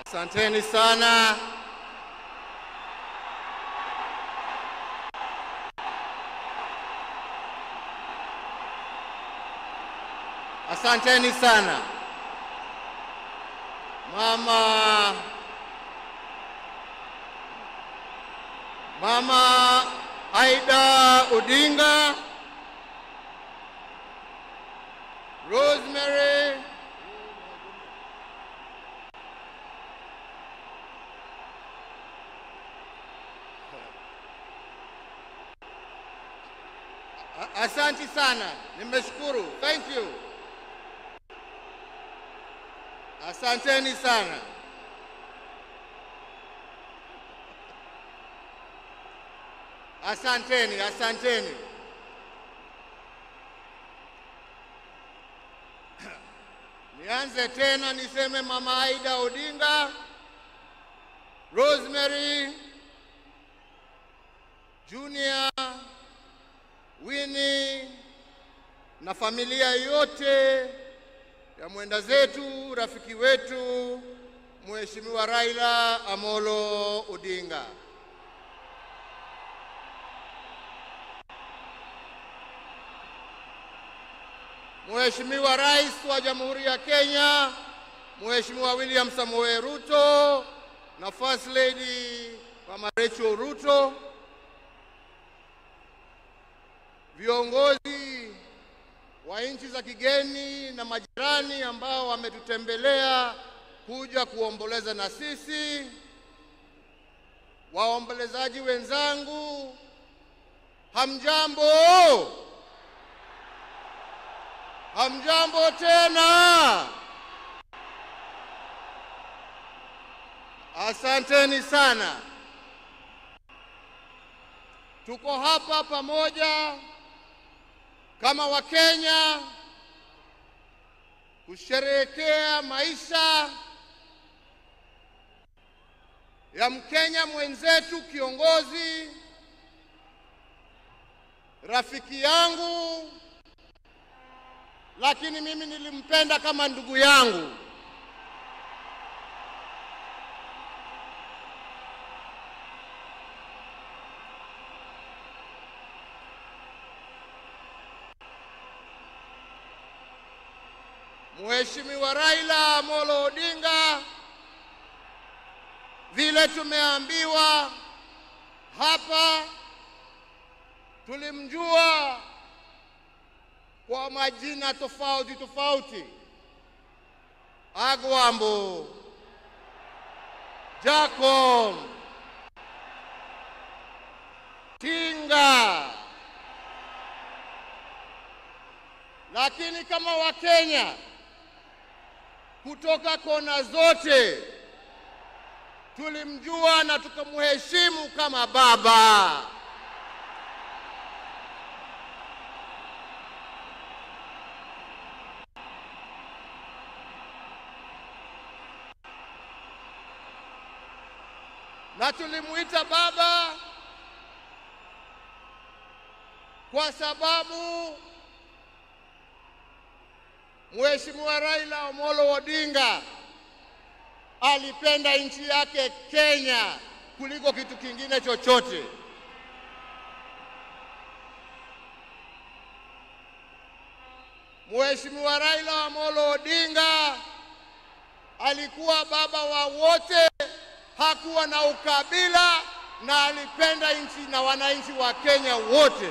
Asanteni sana. Asanteni sana. Mama Aida Odinga, Rosemary, asante sana, nimeshukuru. Thank you. Asanteni sana. Asanteni, asanteni. Nianze tena niseme Mama Aida Odinga, Rosemary, Junior, Winnie na familia yote ya mwenda zetu, rafiki wetu Mheshimiwa Raila Amolo Odinga. Mheshimiwa Rais wa Jamhuri ya Kenya, Mheshimiwa William Samoei Ruto na First Lady Mama Rachel Ruto, viongozi wa nchi za kigeni na majirani ambao wametutembelea kuja kuomboleza na sisi, waombolezaji wenzangu, hamjambo? Hamjambo tena. Asanteni sana. Tuko hapa pamoja kama Wakenya kusherehekea maisha ya Mkenya mwenzetu, kiongozi, rafiki yangu, lakini mimi nilimpenda kama ndugu yangu. Mheshimiwa Raila Amolo Odinga, vile tumeambiwa hapa, tulimjua kwa majina tofauti tofauti: Agwambo, Jacob, Tinga. Lakini kama Wakenya kutoka kona zote tulimjua na tukamheshimu kama baba. Na tulimuita baba kwa sababu Mheshimiwa Raila Amolo Odinga alipenda nchi yake Kenya kuliko kitu kingine chochote. Mheshimiwa Raila Amolo Odinga alikuwa baba wa wote, hakuwa na ukabila na alipenda nchi na wananchi wa Kenya wote.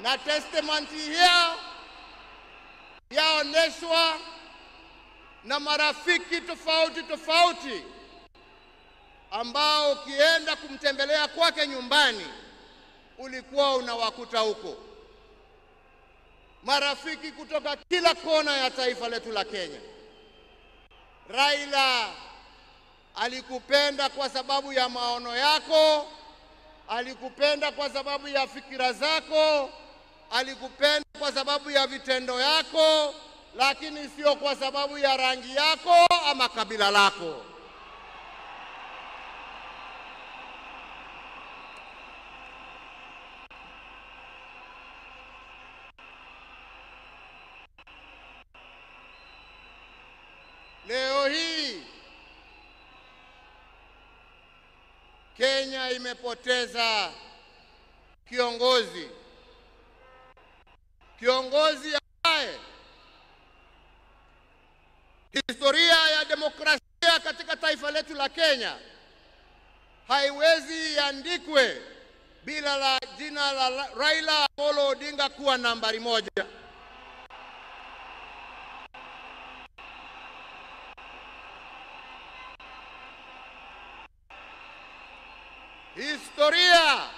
Na testament hiyo yaoneshwa na marafiki tofauti tofauti ambao ukienda kumtembelea kwake nyumbani ulikuwa unawakuta huko. Marafiki kutoka kila kona ya taifa letu la Kenya. Raila alikupenda kwa sababu ya maono yako, alikupenda kwa sababu ya fikira zako, alikupenda kwa sababu ya vitendo yako, lakini sio kwa sababu ya rangi yako ama kabila lako. Kenya imepoteza kiongozi. Kiongozi ambaye historia ya demokrasia katika taifa letu la Kenya haiwezi iandikwe bila la jina la Raila Amolo Odinga kuwa nambari moja. Historia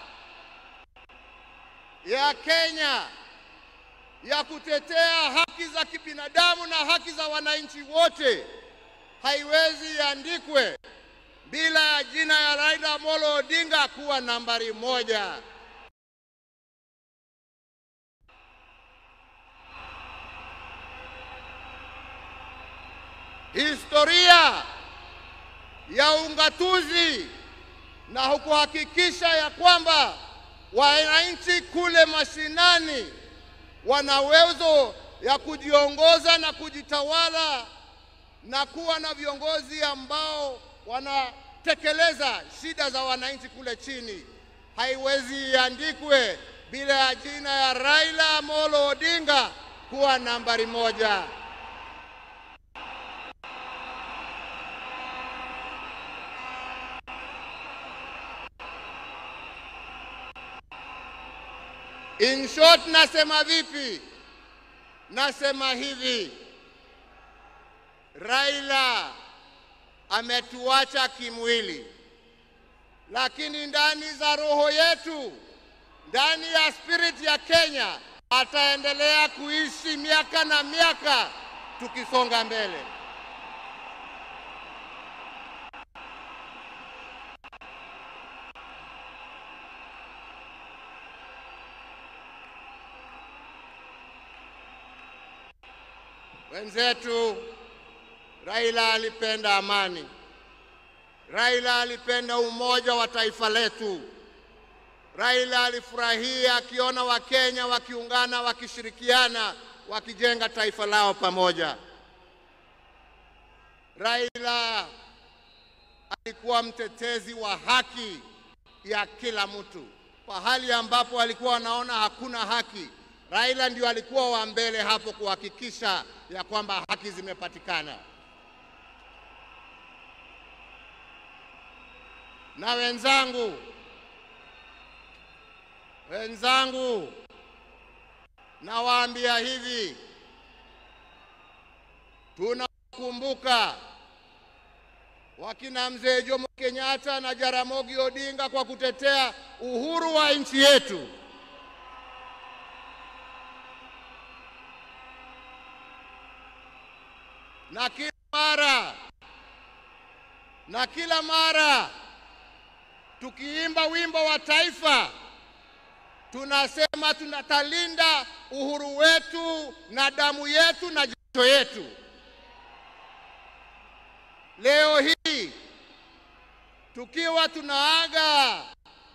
ya Kenya ya kutetea haki za kibinadamu na haki za wananchi wote haiwezi iandikwe bila ya jina ya Raila Amolo Odinga kuwa nambari moja. Historia ya ungatuzi na kuhakikisha ya kwamba wananchi kule mashinani wana uwezo ya kujiongoza na kujitawala na kuwa na viongozi ambao wanatekeleza shida za wananchi kule chini, haiwezi iandikwe bila ya jina ya Raila Amolo Odinga kuwa nambari moja. In short, nasema vipi? Nasema hivi, Raila ametuacha kimwili, lakini ndani za roho yetu, ndani ya spirit ya Kenya, ataendelea kuishi miaka na miaka tukisonga mbele. Wenzetu, Raila alipenda amani. Raila alipenda umoja wa taifa letu. Raila alifurahia akiona Wakenya wakiungana, wakishirikiana, wakijenga taifa lao pamoja. Raila alikuwa mtetezi wa haki ya kila mtu. Pahali ambapo alikuwa anaona hakuna haki, Raila ndio alikuwa wa mbele hapo kuhakikisha ya kwamba haki zimepatikana. Na wenzangu, nawaambia hivi, tunakumbuka wakina Mzee Jomo Kenyatta na Jaramogi Odinga kwa kutetea uhuru wa nchi yetu. Na kila mara tukiimba wimbo wa taifa tunasema tunatalinda uhuru wetu na damu yetu na jasho yetu. Leo hii tukiwa tunaaga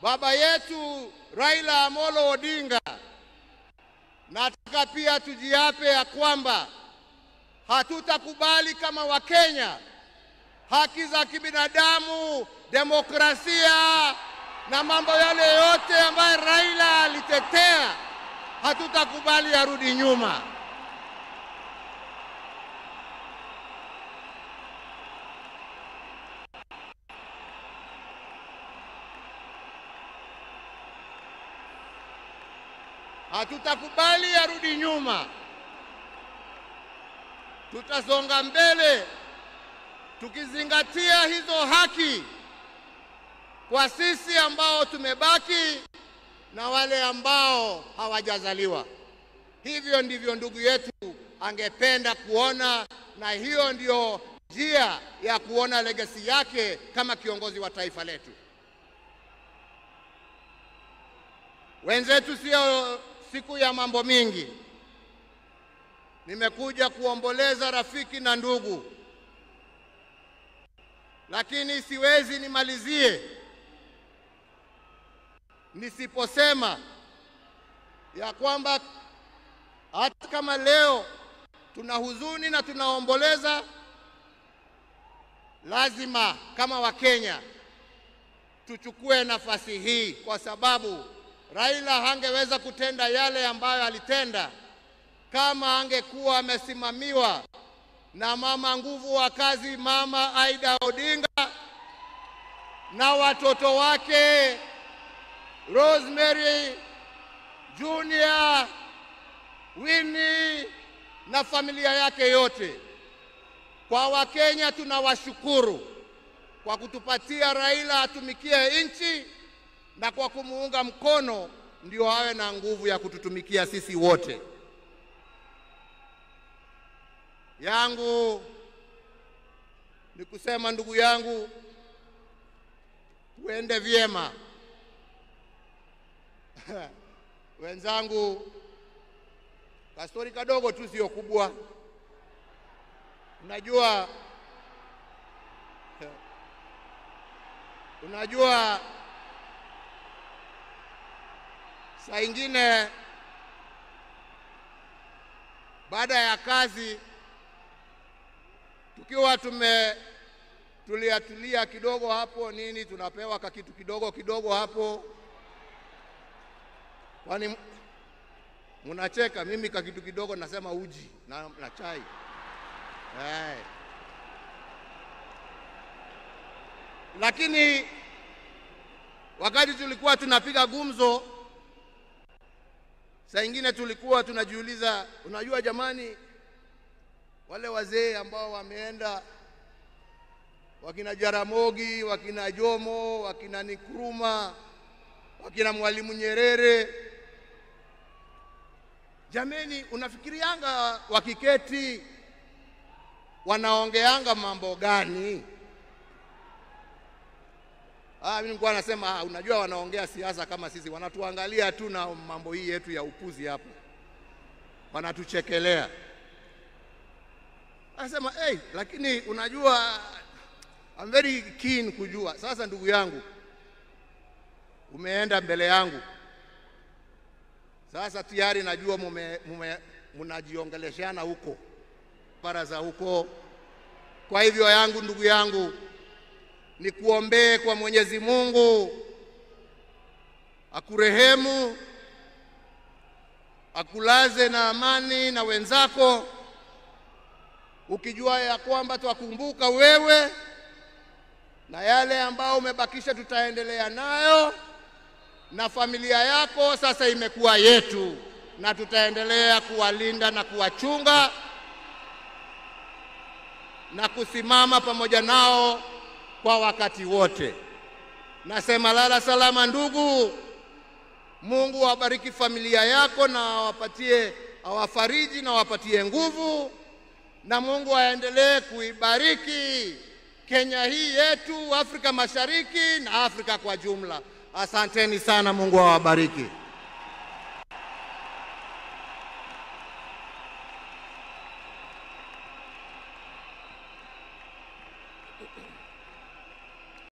baba yetu Raila Amolo Odinga, nataka pia tujiape ya kwamba hatutakubali kama Wakenya haki za kibinadamu, demokrasia na mambo yale yote ambayo Raila alitetea, hatutakubali yarudi nyuma. Hatutakubali yarudi nyuma. Tutasonga mbele tukizingatia hizo haki kwa sisi ambao tumebaki na wale ambao hawajazaliwa. Hivyo ndivyo ndugu yetu angependa kuona, na hiyo ndio njia ya kuona legacy yake kama kiongozi wa taifa letu. Wenzetu, sio siku ya mambo mingi. Nimekuja kuomboleza rafiki na ndugu, lakini siwezi nimalizie nisiposema ya kwamba hata kama leo tuna huzuni na tunaomboleza, lazima kama Wakenya tuchukue nafasi hii, kwa sababu Raila hangeweza kutenda yale ambayo alitenda kama angekuwa amesimamiwa na mama nguvu wa kazi, Mama Aida Odinga, na watoto wake Rosemary, Junior, Winnie na familia yake yote. Kwa Wakenya tunawashukuru kwa kutupatia Raila atumikie nchi na kwa kumuunga mkono ndio awe na nguvu ya kututumikia sisi wote. Yangu ni kusema, ndugu yangu, tuende vyema. Wenzangu, kastori kadogo tu, sio kubwa. Unajua saa ingine baada ya kazi tukiwa tumetulia tulia kidogo hapo nini, tunapewa kakitu kidogo kidogo hapo. Kwani mnacheka? Mimi kakitu kidogo nasema uji na chai. Hey. Lakini wakati tulikuwa tunapiga gumzo, saa ingine tulikuwa tunajiuliza, unajua jamani, wale wazee ambao wameenda, wakina Jaramogi, wakina Jomo, wakina Nkrumah, wakina Mwalimu Nyerere, jameni, unafikirianga wakiketi wanaongeanga mambo gani? Mimi nilikuwa nasema, unajua wanaongea siasa kama sisi, wanatuangalia tu na mambo hii yetu ya upuzi hapo, wanatuchekelea. Anasema, hey, lakini unajua I'm very keen kujua. Sasa ndugu yangu, umeenda mbele yangu. Sasa tayari najua mnajiongeleshana huko baraza huko. Kwa hivyo yangu, ndugu yangu, nikuombee kwa Mwenyezi Mungu akurehemu, akulaze na amani na wenzako, ukijua ya kwamba twakumbuka wewe na yale ambao umebakisha tutaendelea nayo, na familia yako sasa imekuwa yetu, na tutaendelea kuwalinda na kuwachunga na kusimama pamoja nao kwa wakati wote. Nasema lala salama ndugu. Mungu awabariki familia yako na awapatie, awafariji na awapatie nguvu, na Mungu aendelee kuibariki Kenya hii yetu, Afrika Mashariki na Afrika kwa jumla. Asanteni sana, Mungu awabariki.